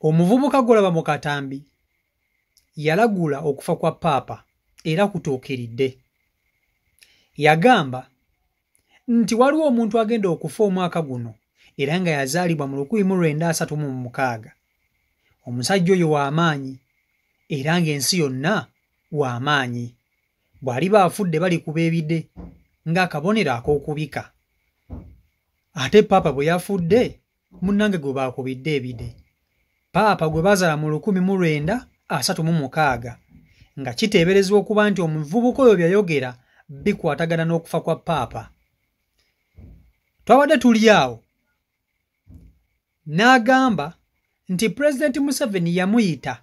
Omuvubuka gw'olaba mu katambi yalagula okufa kwa Paapa era kutuukiridde. Yagamba nti waliwo omuntu agenda okufa omwaka guno era nga yazaalibwa mu 1936. Omusajja oyo w'amaanyi era ng'ensi yonna w'amaanyi. Bw'aliba afudde balikuba ebide ng'akabonero ak'okubika. Ate Paapa bwe yafudde munnange gwe baakubidde ebide. Paapa gwe bazaala mu 1936 nga kiteeberezebwa okuba nti omuvubuka oyo by'ayogera bikwatagana n'okufa kwa Paapa. Twabadde tuli awo n'agamba nti Pulezidenti Museveni yamuyita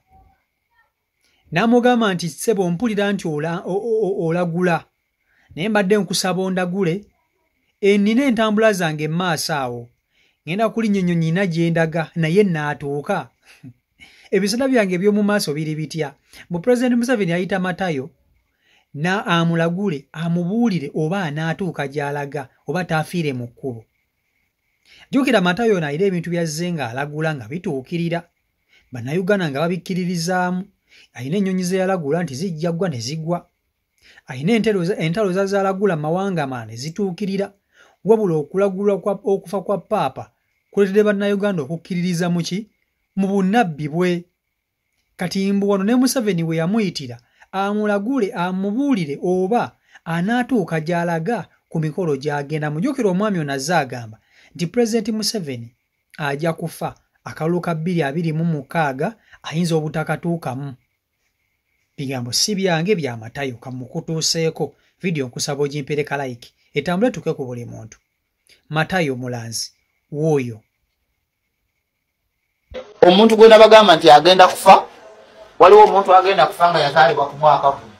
n'amugamba nti ssebo mpulira nti olagula naye mbadde nkusaba ondagule ennina entambula zange emmaaso awo ngenda kulinnya ennyonyi nina gye ndaga naye nnaatuuka. Ebiseera byange eby'omu maaso biri bitya? Mbu Pulezidenti Museveni ayita Matayo na amulagule amubuulire oba anaatuuka gy'alaga oba taafiire mu kkubo. Jjukira Matayo ono alina ebintu by'azze ng'alagula nga bituukirira, Bannayuganda nga babikkiririzaamu. Alina ennyonyi ze yalagula nti zijja ggwa ne zigwa. Alina entalo z'azaalagula mu mawanga amalala ne zituukirira. Wabula okulagula okufa kwa Paapa kuleetedde Bannayuganda okukkiririza mu ki? Mu bunnabbi bwe. Kati mbu wano ne Museveni we yamuyitira amulagule amubuulire oba anaatuuka gy'alaga ku mikolo gy'agenda. Mujjukira omwami ono azze agamba nti Pulezidenti Museveni ajja kufa akalulu ka 2026 ayinza obutakatuukamu. Bigambo si byange bya Matayo, kamukutuuseeko. Vidiyo nkusaba ogimpereka like etambule tuke ku buli muntu. Matayo mulanzi w'oyo. Omuntu gwe nabagamba nti agenda kufa, waliwo omuntu agenda kufa nga yazaalibwa ku mwaka guno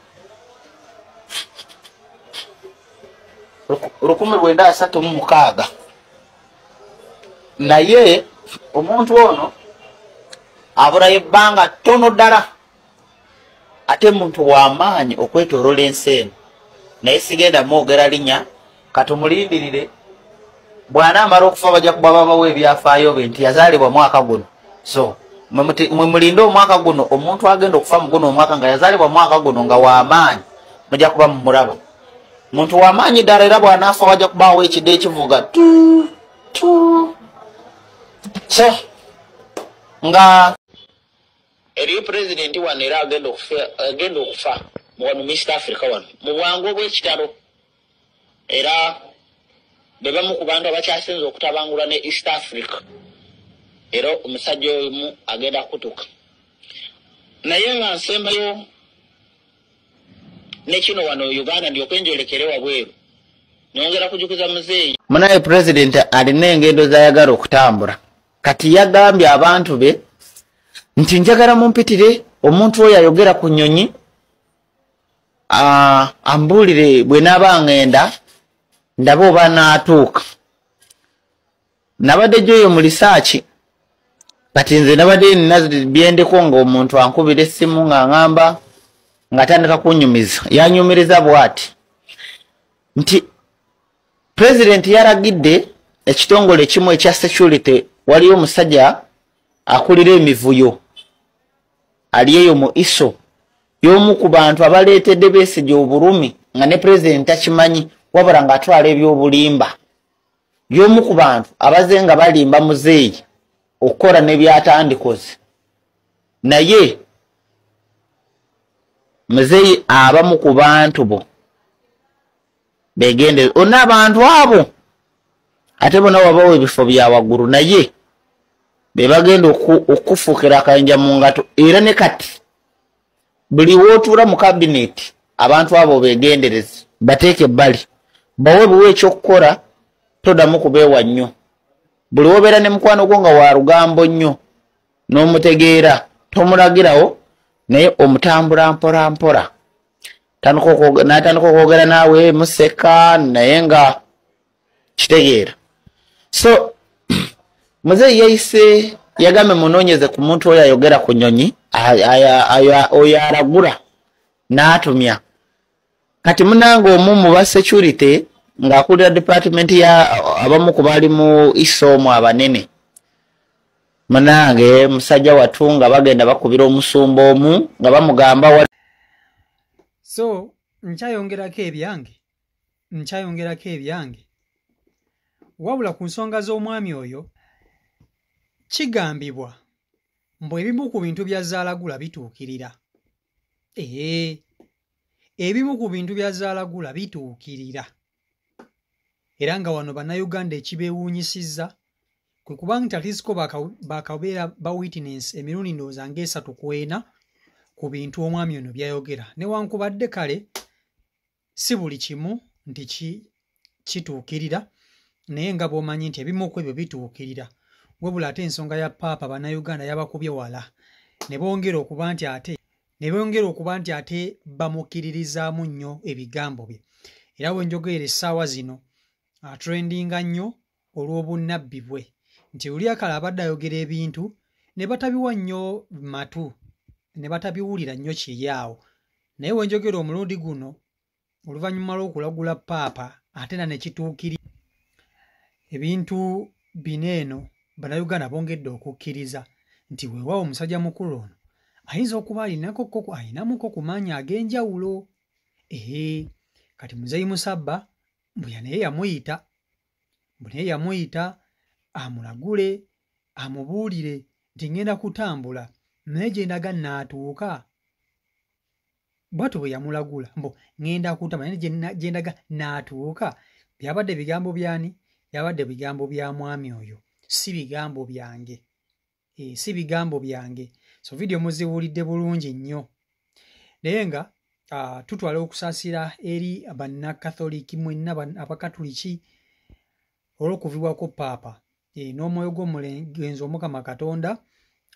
1936, naye omuntu ono abulayo ebbanga ttono ddala, ate muntu w'amaanyi okwetoolola ensi eno, naye sigenda mwogera linnya, katumulindirire bw'anaamala okufa bajja kuba babawo ebyafaayo bye nti yazaalibwa mwaka guno. So mwe mulinde omwaka guno, omuntu agenda okufa mu guno omwaka nga yazaalibwa mwaka guno nga w'amaanyi, mujja kuba mumulaba. Muntu w'amaanyi ddala, era bw'anaafa wajja kubaawo ekidde ekivuga tu tu. So nga eriyo pulezidenti wano era agenda okufa wano mu East Africa wano mu bwangu obw'ekitalo, era be bamu ku bantu abakyasinze okutabangula ne East Africa, era omusajja omu agenda kutuka. Naye nga nsembayo ne kino wano Uganda ndyoke njolekere wabweru, nyongera kujukiza muzeeyi. Munaye pulezidenti alina engendo z'ayagala okutambula. Kati yagambye abantu be nti njagala mumpitire omuntu oyo ayogera ku nnyonyi ambuulire bwe naaba ngenda ndabe oba naatuuka. Nabadde jjoyo mu lisaaki, kati nze nabadde nina byendeko ng'omuntu ankubira essimu ng'aŋŋamba ng'atandika kunnyumiza. Yanyumiriza bw'ati nti pulezidenti yalagidde ekitongole ekimu ekya security, waliyo omusajja akulira emivuyo ali eyo mu ISO, y'omu ku bantu abaleetedde Besigye obulumi nga ne pulezidenti takimanyi, wabula ng'atwala ebyobulimba. Y'omu ku bantu abazze nga balimba muzeeyi okukola ne byatandikoze, naye muzeeyi abamu ku bantu bo begendere onna abantu abo, ate bonna wabawo ebifo bya waggulu, naye be bagenda okufuukira akayinja mu ngato. Era ne kati buli w'otuula mu kabineti abantu abo beegendereze, bateeke ebbali, bawe buwe ekyokukola, toddamu kubeewa nnyo. Buli w'obeera ne mukwano gwo nga wa lugambo nnyo n'omutegeera, tomulagirawo, naye omutambula mpola mpola. N'atandika okwogera naawe museka, naye nga kitegeera. So muzeeyi yayise yagambye munoonyeze ku muntu oyo ayogera ku nnyonyi, oyo alagula n'atumya. Kati munange omu mu ba security ng'akulira department ya abamu ku bali mu ISO omu abanene, Munange musajja watu nga bagenda bakubira omusumba omu nga bamugamba. So nkyayongerako ebyange, wabula ku nsonga z'omwami oyo kigambibwa mbu ebimu ku bintu by'azaalagula bituukirira. Ebimu ku bintu by'azaalagula bituukirira. Era nga wano Bannayuganda ekibeewuunyisizza kwe kubanga nti atiisiko bakabeera ba witness emirundi ndowooza ng'esatu ku ena ku bintu omwami ono by'ayogera. Newankubadde kale si buli kimu nti kituukirira, naye nga bw'omanyi nti ebimu ku ebyo bituukirira. Wabula ate ensonga ya Paapa Bannayuganda yabakubye wala ne bongera okuba nti ate bamukkiririzaamu nnyo ebigambo bye. Era we njogerera essaawa zino atrendinga nnyo olw'obunnabbi bwe nti oli akala abadde ayogera ebintu ne batabiwa nnyo matu ne batabiwulira nnyo kiri awo. Naye we njogera omulundi guno oluvannyuma lw'okulagula Paapa ate na ne kituukirira ebintu bino eno Bannayuganda bongedde okukkiriza nti weewaawo omusajja mukulu ono ayinza okuba alinamuko ku maanyi ag'enjawulo. Kati Muzeeyi Musabba mbuya naye yamuyita amulagule amubuulire nti ngenda kutambula naye gye ndaga nnaatuuka. Bw'atyo bwe yamulagula mbu ngenda kutambula naye gye ndaga nnaatuuka. Byabadde bigambo byani? Byabadde bigambo bya mwami oyo, si bigambo byange. Si bigambo byange. So video muziwulidde bulungi nnyo. Naye nga tutwala okusaasira eri bannakatholiki mwenna abakatuliki olw'okuvibwako Paapa n'omwoyo gw'omugenzi Omukama Katonda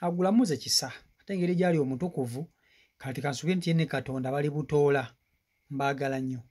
agulamuze kisa. Ate engeri gy'ali omutukuvu kati kansuubire nti ye ne Katonda bali butoola. Mbaagala nnyo.